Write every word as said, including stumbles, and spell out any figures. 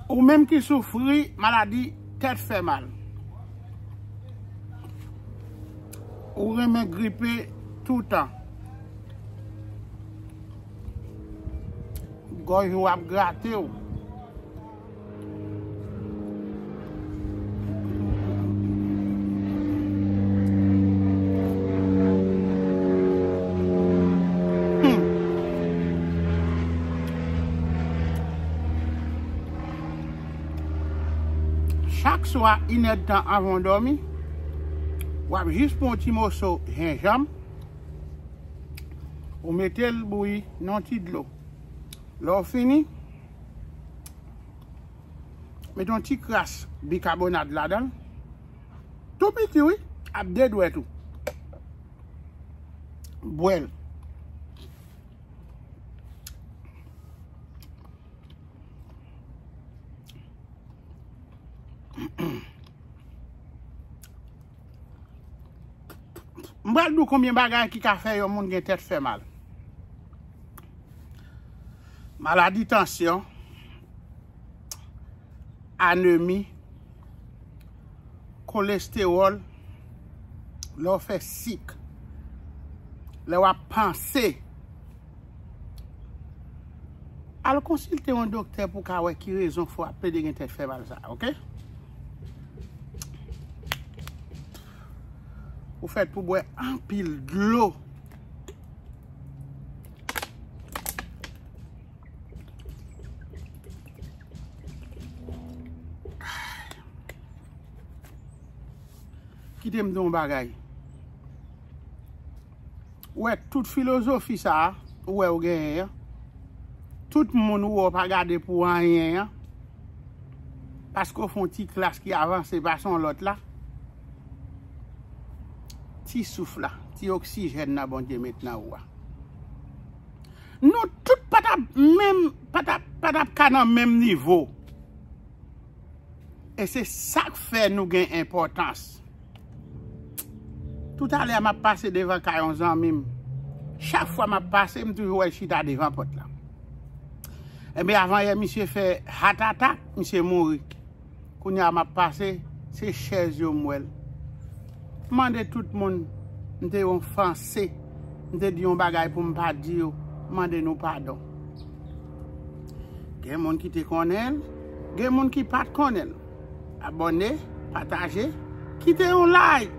Ou menm ki soufri maladi tèt fè mal. Ou renmen gripe toutan. Gòj ou ap grate w. Hmm. Chak swa, inèdtan anvan w dòmi, w ap jis pran yon ti moso jenjanm, ou mete l bouyi nan yon ti dlo. Lè w fini, mete yon ti kras bikabonat ladan l. Tou piti, wi, ap de dwèt ou. Bwè l. M pral di w konbyen bagay ki ka fè yon moun gen tèt fè mal. Maladi tansyon, anemi, kolestewòl, lè w fè sik, lè w ap panse. Al konsilte yon doktè pou w ka wè ki rezon fè w ap plede gen tèt fè mal sa, oke? Ou fèt pou bwè anpil dlo. Kite m di w yon bagay. Ou wè tout filozofi sa a, ou wè ou genyen an. Tout moun ou wè w pa gade pou anyen an. Paske w fè yon ti klas ki avanse pase yon lòt la. Ti souf la, ti oksijèn nan Bondye met nan ou a. Nou tout pa t ap menm, pa t ap, pa t ap ka nan menm nivo. E se sa k fè nou gen enpòtans. Toutalè a, m ap pase devan kay yon zanmi m. Chak fwa m ap pase, m toujou wè l chita devan pòt la. Ebyen, avan yè, misye fè heart attack, misye mouri. Kounye a, m ap pase, se chèz yo m wè l. M mande tout moun, m te ofanse, m te di yon bagay pou m pa di yo, m mande nou padon. Gen moun ki te konnen l, gen moun ki pa t konnen l. Abòne, pataje, kite yon like.